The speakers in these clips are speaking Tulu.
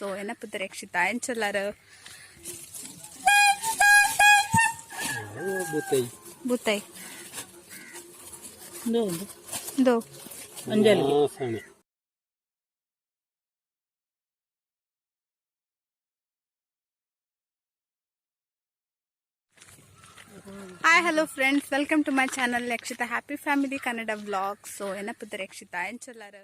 ಸೊ ಎನ್ನ ಪುದರ್ ರಕ್ಷಿತಾ. ಎಂಚಲ್ಲಾರ? ಬುತ್ತೈ. ಬುತ್ತೈ. ಉಂದು. ಇಂದು. ಅಂಜಲ್. ಸಣ್ಣ. Hi, hello friends, welcome to my channel Rakshita happy family Kannada vlog. So ಎನ್ನ ಪುದರ್ Rakshita. ಎಂಚಲ್ಲಾರ?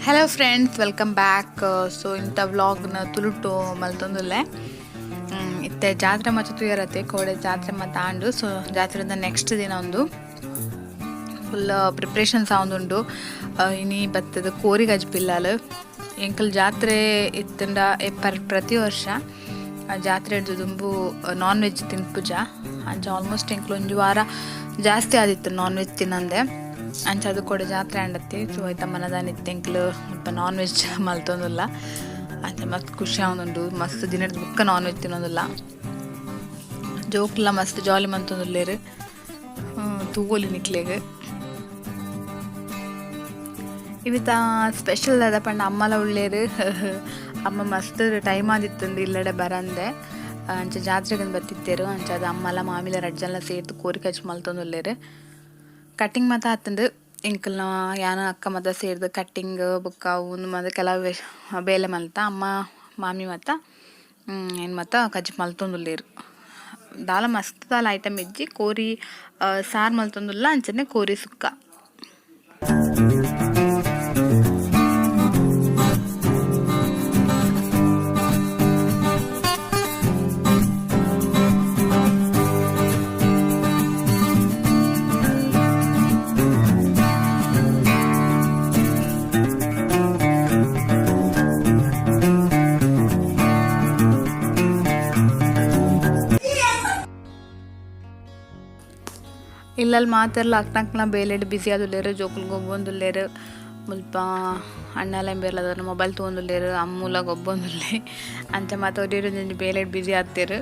Hello friends, welcome back. So ಇಂಥ ವ್ಲಾಗ್ನ ತುಳುಟು ಮಲ್ತೊಂದುಲ್ಲೆ. ಇತ್ತೆ ಜಾತ್ರೆ ಮತ್ತು ತೂಯರತ್ತೆ. ಕೋಡೆ ಜಾತ್ರೆ ಮತ್ತು ಆಂಡು. ಸೊ ಜಾತ್ರೆದ ನೆಕ್ಸ್ಟ್ ದಿನ ಒಂದು ಫುಲ್ ಪ್ರಿಪ್ರೇಷನ್ಸ್ ಆವೊಂದುಂಡು. ಇನಿ ಬತ್ತದ ಕೋರಿ ಗಜ್ಪಿಲ್ಲಾಲ್. ಎಂಕಲ್ ಜಾತ್ರೆ ಇತ್ತಂಡ ಪರ್ ಪ್ರತಿ ವರ್ಷ ಆ ಜಾತ್ರೆ ದುಂಬು ನಾನ್ ವೆಜ್ ತಿನ್ಪುಜ. ಅಂಚ ಆಲ್ಮೋಸ್ಟ್ ಎಂಕ್ಲು ಒಂಜಿ ವಾರ ಜಾಸ್ತಿ ಆದಿತ್ತು ನಾನ್ ವೆಜ್ ತಿನ್ನಂದೆ. ಅಂಚ ಅದು ಕೂಡ ಜಾತ್ರೆ ಆಂಡತ್ತಿ. ಸೊ ಐತ ಮನದಾನಿತ್ತು ಎಂಕ್ಲು ಮುಲ್ಪ ನಾನ್ ವೆಜ್ ಮಲ್ತೊಂದುಲ್ಲ. ಅಂಚ ಮಸ್ತ್ ಖುಷಿ ಆವೊಂದುಂಡು. ಮಸ್ತ್ ದಿನದ ಬುಕ್ಕ ನಾನ್ ವೆಜ್ ತಿನ್ನೊಂದುಲ್ಲ. ಜೋಕ್ಲ ಮಸ್ತ್ ಜಾಲಿ ಮಂತೊಂದುಲ್ಲೆರ್, ತೂವೊಲಿ ನಿಕ್ಲೆಗ್. ಇವಿತ ಸ್ಪೆಷಲ್ ದಾದ ಪಂಡ ಅಮ್ಮಲ ಉಳ್ಳೇರು. ಅಮ್ಮ ಮಸ್ತ್ ಟೈಮ್ ಆದಿತ್ತಂದು ಇಲ್ಲಡೆ ಬರಂದೆ. ಅಂಚ ಜಾತ್ರೆಗೆ ಬತ್ತಿತ್ತೇರು. ಅಂಚ ಅದು ಅಮ್ಮಲ ಮಾಮಿಲ ರಡ್ಡ್ ಜನಲ ಸೇರ್ದ್ ಕೋರಿ ಕಜ್ಜು ಮಲ್ತೊಂದುಲ್ಲೆರ್. ಕಟ್ಟಿಂಗ್ ಮಾತ ಆತುಂಡು. ಎಂಕಲ್ನ ಯಾನ ಅಕ್ಕ ಮಾತ ಸೇರ್ದ್ ಕಟ್ಟಿಂಗ್ ಬೊಕ್ಕ ಉಂದು ಮಾತ ಕೆಲವು ಬೇಲೆ ಮಲ್ತ. ಅಮ್ಮ ಮಾಮಿ ಮಾತ ಏನ್ ಮಾತ ಕಜ್ಜು ಮಲ್ತೊಂದುಲ್ಲೆರ್. ದಾಲ ಮಸ್ತ್ ದಾಲ ಐಟಮ್ ಇಜ್ಜಿ. ಕೋರಿ ಸಾರ್ ಮಲ್ತೊಂದುಲ್ಲ, ಅಂಚನೆ ಕೋರಿ ಸುಕ್ಕ. ಇಲ್ಲಲ್ಲಿ ಮಾತೆರ್ಲ ಅಕ್ನಕ್ನ ಬೇಲೆಡ್ ಬಿಸಿ ಆದುಲ್ಲೆರ್. ಜೋಕುಲು ಗೊಬ್ಬೊಂದುಲ್ಲೆರ್. ಮುಲ್ಪ ಅಣ್ಣಲ ಇಂಬೆರ್ಲ ಮೊಬೈಲ್ ತೂವೊಂದುಲ್ಲೆರ್. ಅಮ್ಮುಲ ಗೊಬ್ಬೊಂದುಲ್ಲೆ. ಅಂಚ ಮಾತ ಒರಿಯೊರಿ ಒಂಜೊಂಜಿ ಬೇಲೆಡ್ ಬಿಸಿ ಆತೆರ್.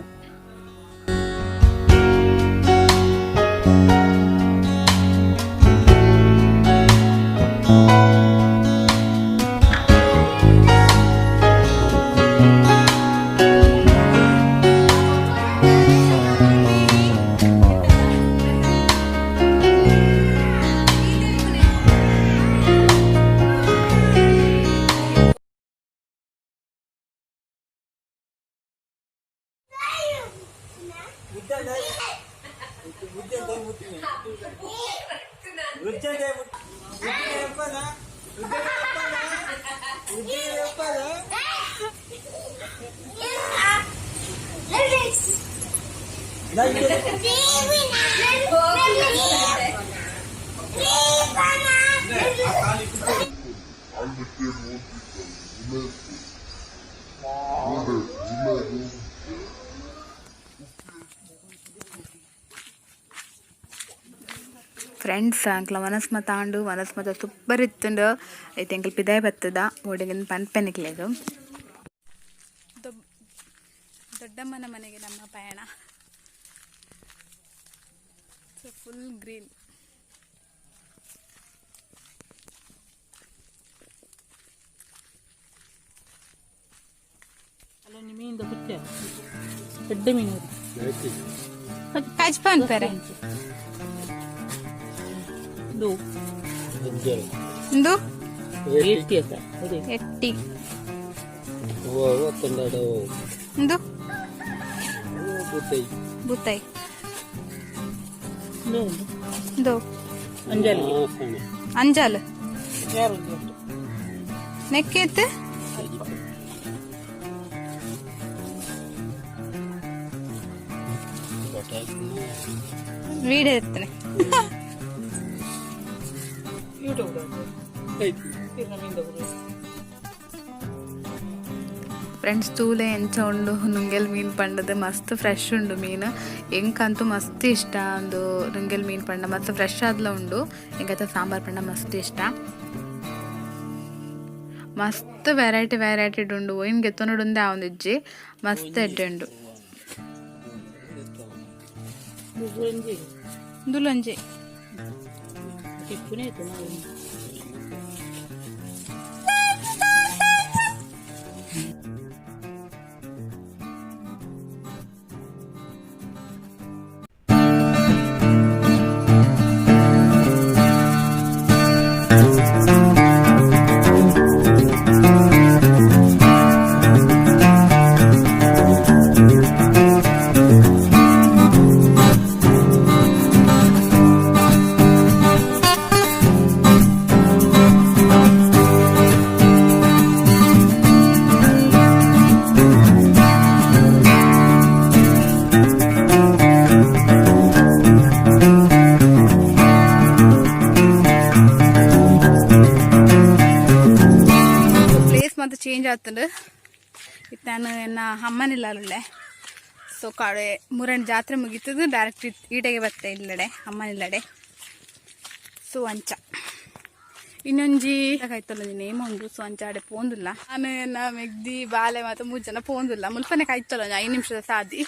ಫ್ರೆಂಡ್ಸ್, ಅಂಕ್ಲ ವನಸ್ ಮತ ಆಂಡು. ವನಸ್ ಮತ ಸೂಪರ್ ಇತ್ತುಂಡು. ಐತೆ ಎಂಕಲ್ ಪಿದಾಯ್ ಬತ್ತದ ಓಡೆಗಿನ ಪನ್ಪೆನಿಕ್ಲೆಗ್. ದೊಡ್ಡಮ್ಮನ ಮನೆಗೆ ನಮ್ಮ ಪಯಣ. ಸೊ ಫುಲ್ ಗ್ರೀನ್. ಅಲ್ಲೊಂಜಿ ಮೀನ್ದ ಪುಚ್ಚೆ, ದೊಡ್ಡ ಮೀನು. ಕಜ್ ಪನ್ಪೆರೆ. ಇದು. ಇಂದು. ಎಟ್ಟಿ ಅತ್ತ ಅದೇ. ಎಟ್ಟಿ. ಓ ತಂಡಾಡ. ಇಂದು. ಬುತ್ತೈ. ಬುತ್ತೈ. ಉಂದು. ಇಂದು. ಅಂಜಲ್. ಸಣ್ಣ. ಅಂಜಲ್. ಯಾರು ಉಂಟು? ನೆಕ್ಕೆತ್. ವೀಡಿಯೋ ಎತ್ತನೆ. ಯೂಟ್ಯೂಬ್ ಮೀನ್ದ. ಫ್ರೆಂಡ್ಸ್, ತೂಲೆ ಎಂಚ ಉಂಡು ನುಂಗೆಲ್ ಮೀನು ಪಂಡದು. ಮಸ್ತ್ ಫ್ರೆಶ್ ಉಂಡು ಮೀನು. ಎಂಕಂತೂ ಮಸ್ತ್ ಇಷ್ಟ ಒಂದು ನುಂಗೆಲ್ ಮೀನು ಪಂಡ. ಮಸ್ತ್ ಫ್ರೆಶ್ ಆದ್ಲ ಉಂಡು. ಎಂಕತ ಸಾಂಬಾರ್ ಪಂಡ ಮಸ್ತ್ ಇಷ್ಟ. ಮಸ್ತ್ ವೆರೈಟಿ ವೆರೈಟಿ ಉಂಡು. ಒಯಿನ್ ಗೆತ್ತೊನೊಡುಂದೇ ಆವೊಂದಿಜ್ಜಿ. ಮಸ್ತ್ ಎಡ್ಡೆ ಉಂಡು. ಒಂಜಿ. ಉಂದುಲೊಂಜಿ. ಟಿಪ್ಪುನೇ ಇತ್ತು ನಾವು. ಮಾತ ಚೇಂಜ್ ಆತುಂಡು. ಇತ್ತೆ ನಾನು ಎನ್ನ ಅಮ್ಮನಿಲ್ಲಲ್ಲೇ. ಸೊ ಕಾಡೆ ಮುರಣ್ ಜಾತ್ರೆ ಮುಗೀತದ, ಡೈರೆಕ್ಟ್ ಈಡೆಗೆ ಬತ್ತೆ ಇಲ್ಲಡೆ ಅಮ್ಮನಿಲ್ಲಡೆ. ಸೊ ಅಂಚ ಇನ್ನೊಂಜಿ ಕಾಯ್ತಲ್ಲ ನೇಮ ಉಂಡು. ಸೊ ಅಂಚ ಆಡೆ ಪೋಂದಿಲ್ಲ ನಾನು, ಎನ್ನ ಮೆಗ್ದಿ ಬಾಲೆ ಮಾತ ಮೂರು ಜನ ಪೋಂದಿಲ್ಲ. ಮುಲ್ಪನೆ ಕಾಯ್ತಲ್ಲ 5 ನಿಮಿಷದ ಸಾದಿ.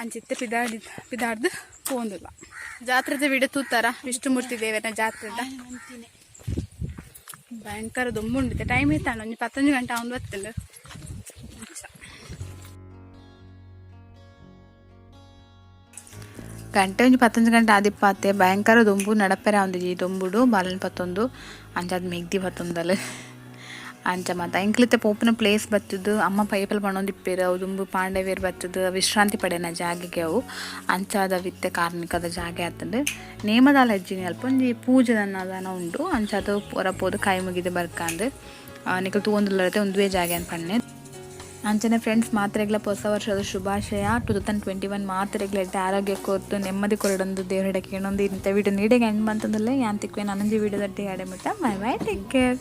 ಅಂಚಿತ್ತೆ ಪಿದಾಡಿ ಪಿದಾಡ್ದು ಪೋಂದಿಲ್ಲ. ಜಾತ್ರೆದ ವಿಡಿಯೋ ತೂತಾರ? ವಿಷ್ಣುಮೂರ್ತಿ ದೇವರ ಜಾತ್ರೆದ ಭಯಂಕರ ದೊಂಬುಂಡಿದೆ. ಟೈಮ್ ಇತ್ತಾಣ ಒಂಜಿ 11 ಗಂಟೆ ಅವನು ಬರ್ತಂಡು. ಗಂಟೆ ಒಂಜಿ 11 ಗಂಟೆ ಆದಿಪ್ಪಾತೆ. ಭಯಂಕರ ದೊಂಬು, ನಡಪೆರೆ ಆವೊಂದಿಜ್ಜಿ ಈ ದೊಂಬುಡು. ಬಾಲೆನ್ ಪತ್ತೊಂದು ಅಂಚಾದ್ ಮೆಗ್ದಿ ಪತ್ತೊಂದಲ್. ಅಂಚ ಮಾತ ಎಂಕ್ಲಿತ್ತೆ ಪೋಪುನ ಪ್ಲೇಸ್ ಬತ್ತುದು ಅಮ್ಮ ಪೈಪಲ್ ಪಣೊಂದಿಪ್ಪೆರ್. ಅವು ದುಂಬು ಪಾಂಡವೆರ್ ಬತ್ತುದು ವಿಶ್ರಾಂತಿ ಪಡೆನ ಜಾಗೆಗೆ ಅವು. ಅಂಚಾದ ಇತ್ತೆ ಕಾರ್ನಿಕದ ಜಾಗೆ ಆತುಂಡು. ನೇಮದಾಲ ಇಜ್ಜಿನಿ, ಅಲ್ಪ ಒಂಜಿ ಪೂಜೆದ ಉಂಡು. ಅಂಚಾದ್ ಪೂರ ಪೋದು ಕೈ ಮುಗಿದು ಬರ್ಕಂದು. ನಿಕುಲು ತೂವೊಂದುಲ್ಲರತೆ, ಉಂದುವೇ ಜಾಗೆ ಅಂದ್ ಪನ್ನೆ. ಅಂಚನೆ ಫ್ರೆಂಡ್ಸ್, ಮಾತೆರೆಗ್ಲ ಹೊಸ ವರ್ಷದ ಶುಭಾಶಯ. 2021 ಮಾತೆರೆಗ್ಲ ಎಡ್ಡೆ ಆರೋಗ್ಯ ಕೊರ್ತು ನೆಮ್ಮದಿ ಕೊರಡೊಂದು ದೇವರೆಡ ಕೇಣೊಂದು ಇಂಥ ವಿಡಿಯೋ ನೀಡೆಗೆ ಎಂಡ್ ಮಂತೊಂದುಲ್ಲೆ. ಯಾನ್ ತಿಕ್ವೆ ನನೊಂಜಿ ವಿಡಿಯೋದೊಟ್ಟಿಗೆ. ಅಡೆ ಮುಟ್ಟ bye bye, take care.